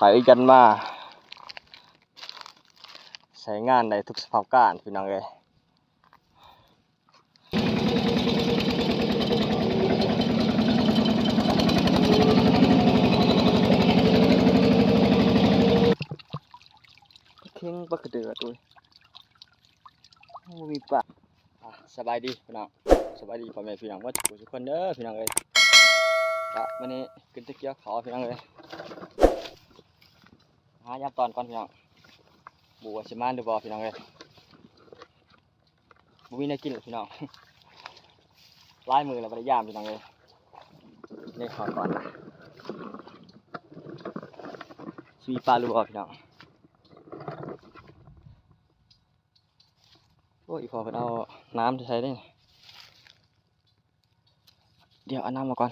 ໄປຢັນມາ ໃຊ້ງານໄດ້ທຸກສະພາບການ ພີ່ນ້ອງເອີຍ. ປາເຂັງ ປາກະເດີດ ໂອ້ຍ ບໍ່ມີປາ. ອ່ະ ສະບາຍດີພີ່ນ້ອງ ສະບາຍດີພໍ່ແມ່ພີ່ນ້ອງເບິດທຸກຄົນເດີພີ່ນ້ອງເອີຍ. ກະມື້ນີ້ຂຶ້ນໄປກ່ຽວເຂົ້າພີ່ນ້ອງເອີຍ ຫາຍາມຕອນກ່ອນພີ່ນ້ອງ ບໍ່ຮູ້ວ່າຊິມານຫຼືບໍ່ພີ່ນ້ອງເອີຍ. ບໍ່ມີແນວກິນແລ້ວພີ່ນ້ອງ ຫຼາຍມື້ແລ້ວບໍ່ໄດ້ຢາມພີ່ນ້ອງເອີຍ. ໄດ້ເຂົ້າກ່ອນ ຊິມີປາຫຼືບໍ່ພີ່ນ້ອງ. ໂອ້ຍ ອີ່ພໍ່ເພິ່ນເອົານ້ຳໃສ່ເດ້. ດຽວເອົານ້ຳມາກ່ອນ.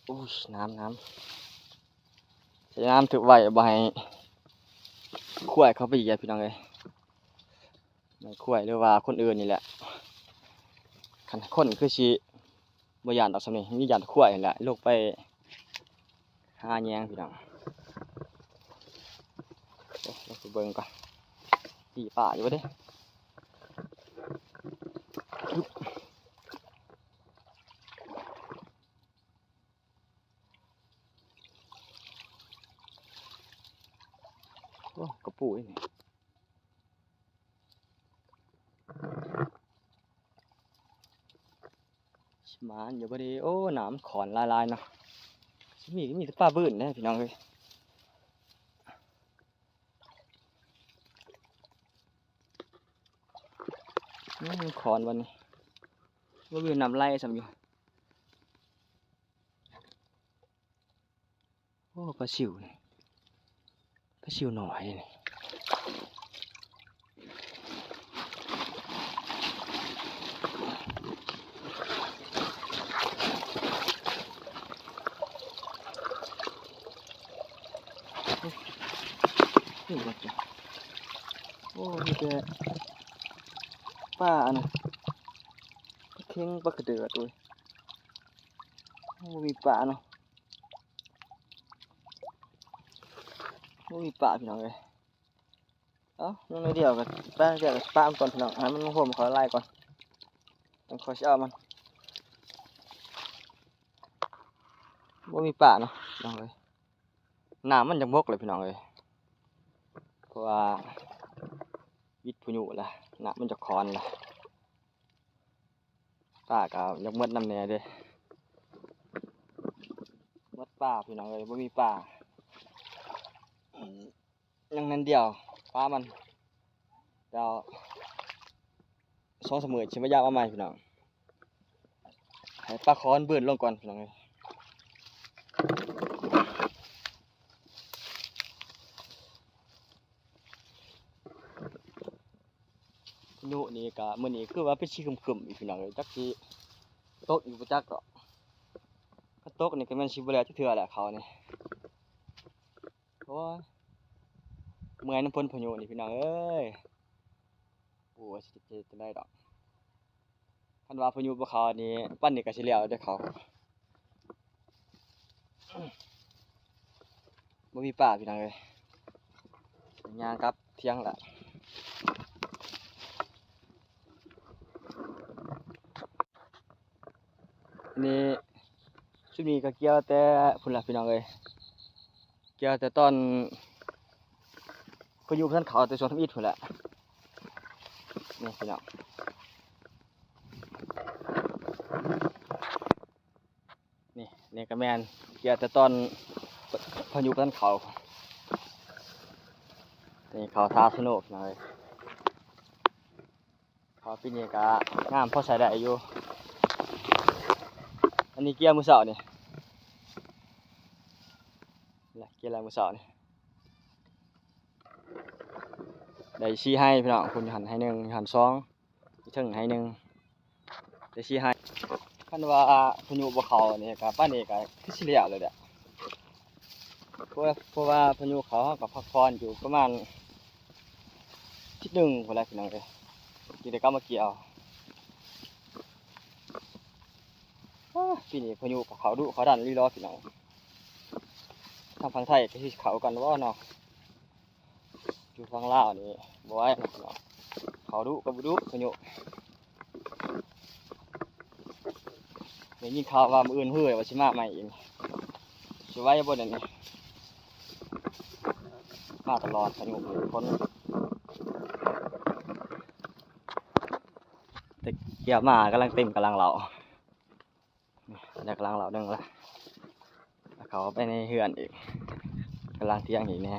ໂອ້ຍ ນ້ຳ ນ້ຳ ໃສ່ນ້ຳຖືກໄວ້ ບໍ່ໃຫ້ຄວາຍເຂົ້າໄປຢຽບພີ່ນ້ອງເອີຍ. ແມ່ນຄວາຍ ຫຼືວ່າຄົນອື່ນນີ້ແຫຼະ ຄັນຄົນຄືຊິບໍ່ຢ້ານດອກສ່ຳນີ້ ມີຢ້ານແຕ່ຄວາຍຫັ້ນແຫຼະ. ລົງໄປຫາແຍງພີ່ນ້ອງ ໂອ້ ລົງໄປເບິ່ງກ່ອນ ມີປາຢູ່ບໍ່ເດ້. ໂອ້ ກະປູອີກນີ້ ຊິມານຢູ່ບໍ່ເດ້. ໂອ້ ນ້ຳມັນຂອນຫຼາຍໆເນາະ ຊິມີ ມີແຕ່ປາບືນເດ້ພີ່ນ້ອງເອີຍ. ອືມ ຂອນບັດນີ້ ບໍ່ມີນ້ຳໄຫຼຊ້ຳຢູ່. ໂອ້ ປາຊິວນີ້ ປາຊິວນ້ອຍນີ້. ໂອ້ ມີແຕ່ປາອັນນັ້ນ ປາເຂັງ ປາກະເດີດ ໂອ້ຍ ບໍ່ມີປາເນາະ. ບໍ່ມີປາພີ່ນ້ອງເອີຍ. ເອົ້າ ຍັງໜ້ອຍດຽວກໍໄປ ດຽວກໍປະມັນກ່ອນພີ່ນ້ອງ ໃຫ້ມັນໂຮມເຂົ້າຫຼາຍກ່ອນ ຈັ່ງຄ່ອຍຊິເອົາມັນ. ບໍ່ມີປາເນາະພີ່ນ້ອງເອີຍ ນ້ຳມັນຈະບົກແລ້ວພີ່ນ້ອງເອີຍ ເພາະວ່າວິດພາຍຸລະ ນ້ຳມັນຈະຂອນລະ. ປາກໍຢາກໝົດນຳແດ່ເດ້ ໝົດປາພີ່ນ້ອງເອີຍ ບໍ່ມີປາ. ອືມ ຍັງນັ້ນດຽວປາມັນ ດຽວສອງສາມມື້ຊິມາຢາມເອົາໃໝ່ພີ່ນ້ອງ ໃຫ້ປາຂອນບືນລົງກ່ອນພີ່ນ້ອງເອີຍ. ພາຍຸນີ້ກະ ມື້ນີ້ຄືວ່າເປັນສີຄຶ້ມໆອີກພີ່ນ້ອງເອີຍ ຈັກຊິຕົກອີກບໍ່ຈັກດອກ ຄັນຕົກນີ້ກະແມ່ນຊິບໍ່ແລ້ວຈັກເທື່ອແຫຼະເຂົານີ້. ໂອ້ຍ ເມື່ອຍນຳຝົນພາຍຸນີ້ພີ່ນ້ອງເອີຍ ບໍ່ຮູ້ວ່າຊິເຮັດຈັ່ງໃດດອກ. ຄັນວ່າພາຍຸບໍ່ເຂົ້ານີ້ ປານນີ້ກໍຊິແລ້ວເດ້ເຂົາ ບໍ່ມີປາພີ່ນ້ອງເອີຍ ຍ່າງກັບທຽງລະ. ນີ້ ຊຸມນີ້ກໍກ່ຽວແຕ່ພຸ້ນລະພີ່ນ້ອງເອີຍ ກ່ຽວແຕ່ຕອນພາຍຸບໍ່ທັນເຂົ້າ ແຕ່ຊ່ວງທຳອິດພຸ້ນແຫຼະ ນີ້ພີ່ນ້ອງ. ນີ້ ນີ້ກໍແມ່ນ ກ່ຽວແຕ່ຕອນພາຍຸບໍ່ທັນເຂົ້າ ນີ້ເຂົ້າທ່າສະໂນພີ່ນ້ອງເອີຍ. ເຂົ້າປີນີ້ກະງາມພໍໃຊ້ໄດ້ຢູ່ ອັນນີ້ກ່ຽວມື້ເຊົ້ານີ້ ແລະ ກ່ຽວແລ້ວມື້ເຊົ້ານີ້ ໄດ້ສີ່ໄຮ່ພີ່ນ້ອງ ພຸ້ນຢູ່ຫັ້ນໄຮ່ໜຶ່ງ ຢູ່ຫັ້ນສອງ ຢູ່ເທິງໄຮ່ໜຶ່ງ ໄດ້ສີ່ໄຮ່. ຄັນວ່າພາຍຸບໍ່ເຂົ້ານີ້ກະ ປານນີ້ກະຄືຊິແລ້ວແລ້ວແຫຼະ ເພາະວ່າ ເພາະວ່າພາຍຸເຂົ້າ ເຮົາກໍພັກຜ່ອນຢູ່ປະມານທິດໜຶ່ງພຸ້ນແຫຼະພີ່ນ້ອງເອີຍ ຈຶ່ງໄດ້ກັບມາກ່ຽວ. ອ້າ ປີນີ້ພາຍຸກໍເຂົ້າດຸເຂົ້າດັນອີ່ຫຼີພີ່ນ້ອງ. ທາງຝັ່ງໄທກໍຊິເຂົ້າກັນບໍ່ເນາະ? ຢູ່ຝັ່ງລາວນີ້ບໍ່ໄຫວເນາະ ເຂົ້າດຸກໍບໍ່ດຸພາຍຸ. ໄດ້ຍິນຂ່າວວ່າມື້ອື່ນຮືອວ່າຊິມາໃໝ່ອີກ ຊິໄຫວບໍ່ດຽວນີ້? ມາຕະຫຼອດພາຍຸຝົນ ແຕ່ກ່ຽວມາກຳລັງເຕັມກຳລັງເຫຼົ້າ. ໄດ້ກຳລັງເລົ່າໜຶ່ງລະ ເຂົ້າໄປໃນເຮືອນອີກ ກຳລັງຖຽງອີກແນ່.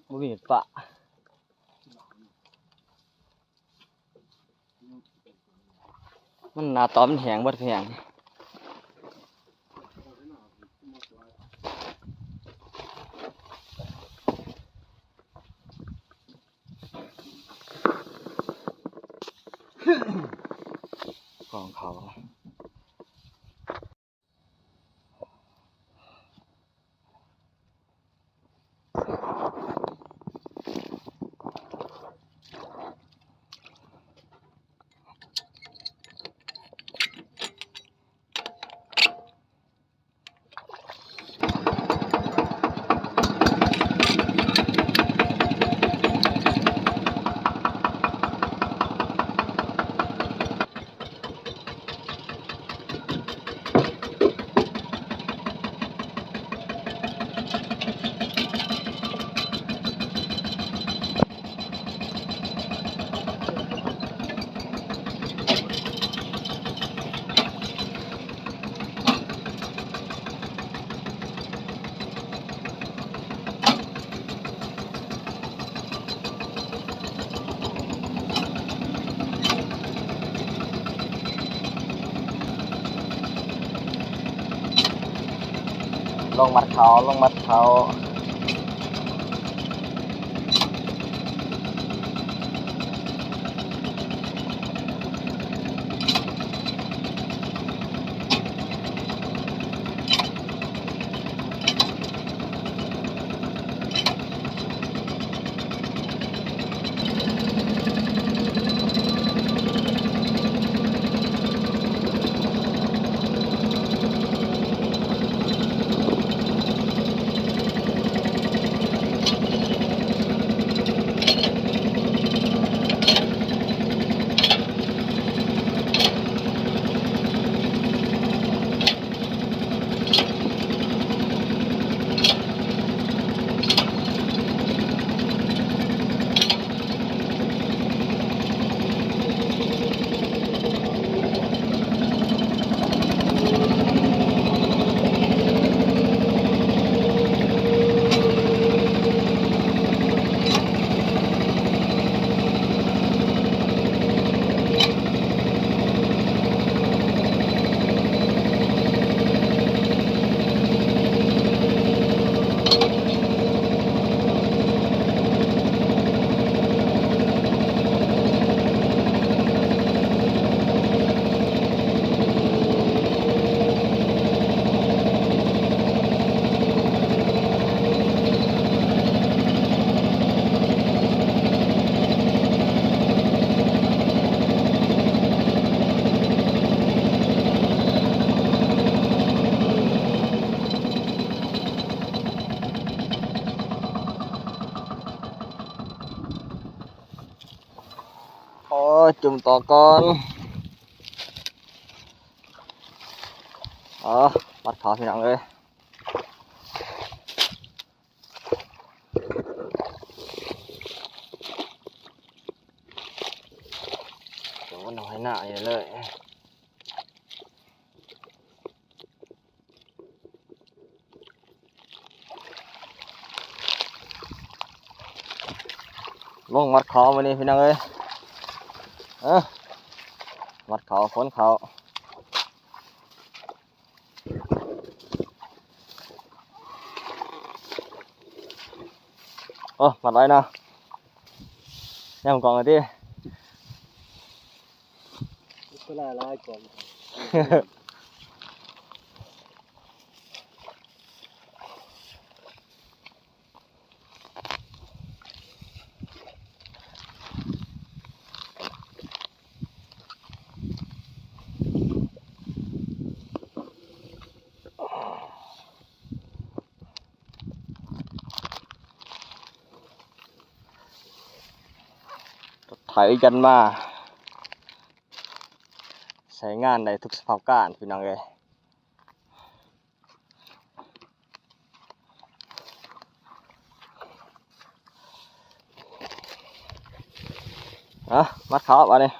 ບໍ່ມີປາ. ມັນໜ້າຕອນມັນແຫ້ງເບິດແຮງ ຂອງເຂົາ. ລົງມັດເຂົ້າ ລົງມັດເຂົ້າ. ໂອ້ຍ ຈຸ່ມຕໍ່ກ່ອນ. ເອີ ມັດຂາ ພີ່ນ້ອງເອີຍ. ໂອ້ ນ້ອຍໜ້າຢູ່ເລີຍ. ລົງມັດເຂົ້າມື້ນີ້ພີ່ນ້ອງເອີຍ. ເອີ ມັດເຂົ້າ ຂົນເຂົ້າ. ໂອ້ ມັດໄວ້ເນາະ. ແນມກ້ອງເອົາຕິ. ເວລາຫຼາຍກ່ອນ. ອີຈັນມາ ໃຊ້ງານໄດ້ທຸກສະພາບການ ພີ່ນ້ອງເອີຍ. ເອົາ ມັດເຂົ້າບາດນີ້.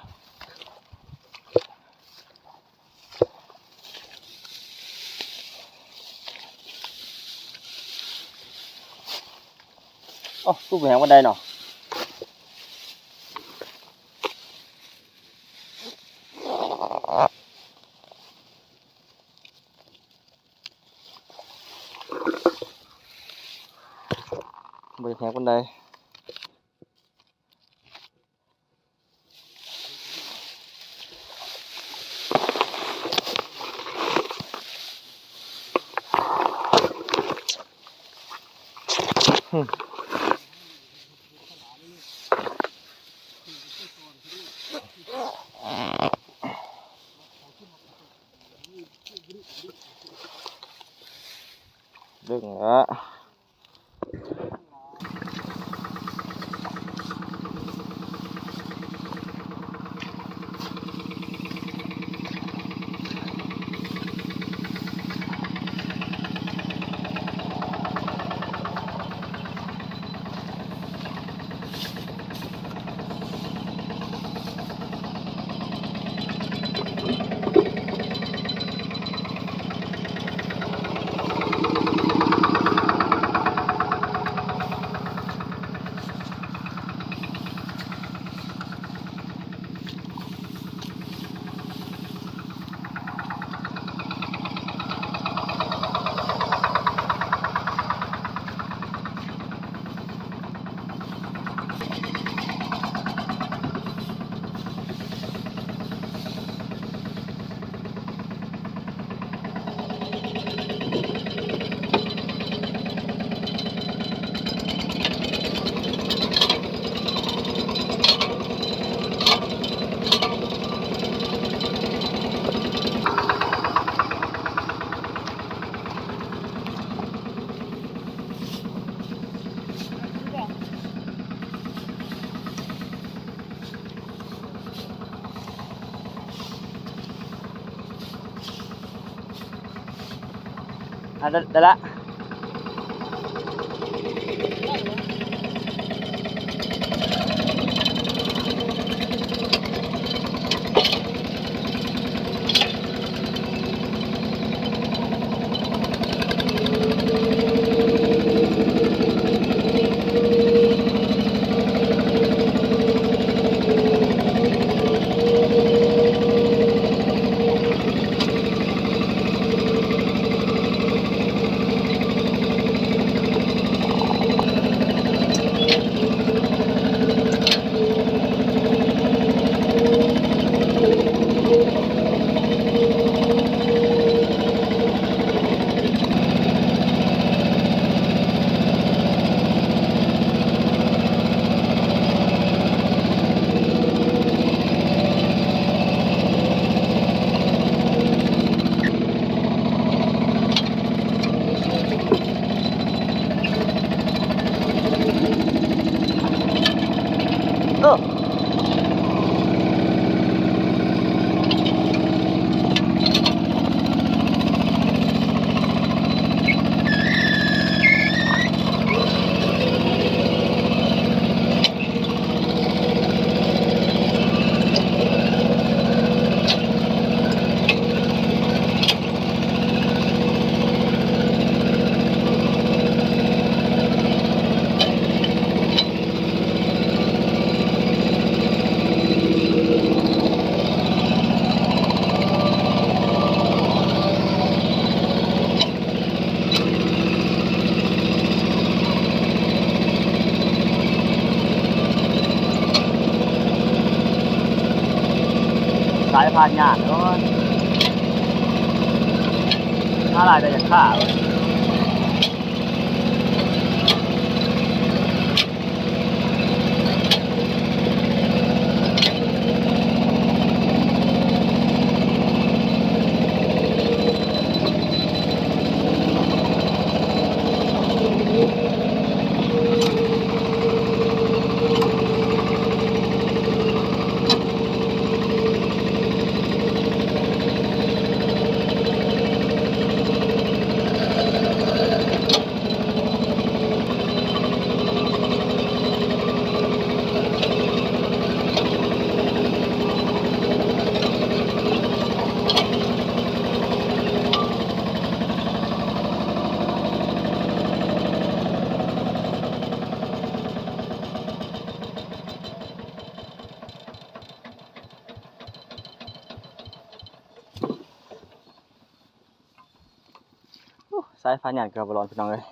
ໂອ້ ຄືບໍ່ແຮງປານໃດເນາະ. ບໍ່ຢາກແຮງປານໃດ. ດຶງແລ້ວ. ອ່ະ ໄດ້ ໄດ້ລະ. ເອີ. ສາຍພານຍາກ ໂອ້ຍ ຫາຫຼາຍແຕ່ຢາກຂ້າ. ສ ສາຍພານຍາດເກືອບບໍ່ລອດ ພີ່ນ້ອງເອີຍ.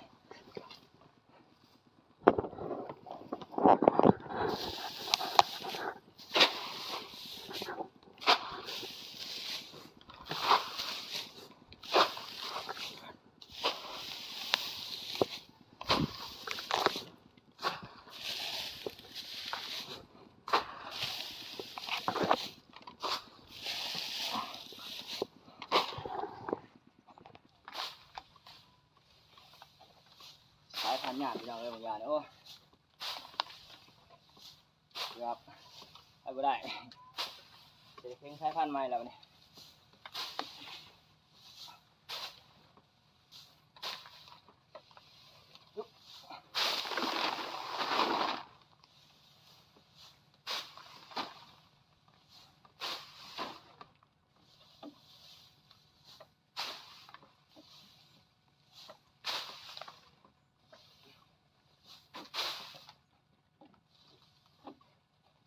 ສາຍພານຍາດ ພີ່ນ້ອງເອີຍ ບາງຢ່າງນີ້ ໂອ້ ເກືອບໄປບໍ່ໄດ້ ຊິໄດ້ເຄັ່ງສາຍພານໃໝ່ແລ້ວບັດນີ້.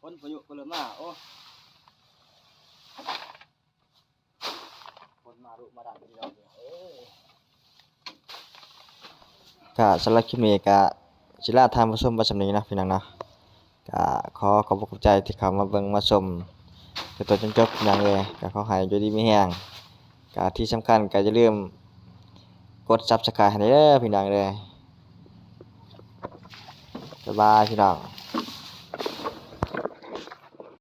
ຝົນພາຍຸກໍເລີ່ມມາ ໂອ້ ຝົນມາດຸມາດັນ ພີ່ນ້ອງເອີຍ. ກະສຳລັບຄລິບນີ້ກະຊິລາທ່ານຜູ້ຊົມໄວ້ສ່ຳນີ້ເນາະ ພີ່ນ້ອງເນາະ. ກະຂໍຂອບອົກຂອບໃຈທີ່ເຂົ້າມາເບິ່ງມາຊົມຈົນຈົບ ພີ່ນ້ອງເອີຍ. ກະຂໍໃຫ້ຢູ່ດີມີແຮງ ກະທີ່ສຳຄັນກະຢ່າລືມກົດ Subscribe ໃຫ້ແດ່ເດີ ພີ່ນ້ອງເດີ. ບາຍບາຍ ພີ່ນ້ອງ.